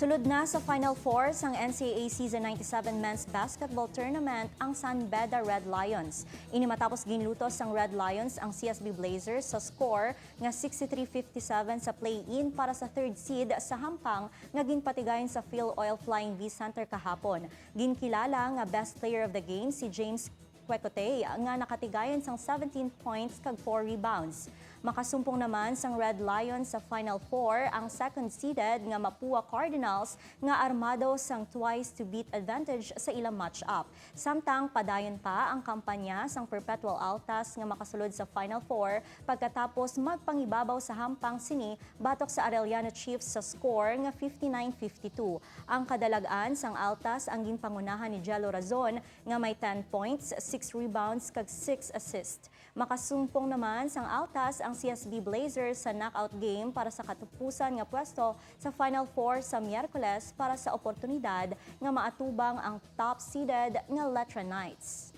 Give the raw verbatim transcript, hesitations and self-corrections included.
Sulod na sa Final Four sang N C A A Season ninety-seven Men's Basketball Tournament ang San Beda Red Lions. Ini matapos ginlutos sang Red Lions ang C S B Blazers sa score nga sixty-three fifty-seven sa play-in para sa third seed sa hampang nga ginpatigayon sa Phil Oil Flying V Center kahapon. Ginkilala nga best player of the game si James Kwekotey nga nakatigayon sang seventeen points kag four rebounds. Makasumpong naman sang Red Lions sa Final Four ang second seeded nga Mapua Cardinals nga armado sang twice to beat advantage sa ilang match-up. Samtang padayon pa ang kampanya sang Perpetual Altas nga makasulod sa Final Four pagkatapos magpangibabaw sa hampang sini batok sa Arellano Chiefs sa score nga fifty-nine fifty-two. Ang kadalag-an sang Altas ang ginpangunahan ni Jello Razon nga may ten points, six rebounds kag six assists. Makasumpong naman sang Altas ang C S B Blazers sa knockout game para sa katapusan nga pwesto sa Final Four sa Miyerkules para sa oportunidad nga maatubang ang top seeded nga Letra Knights.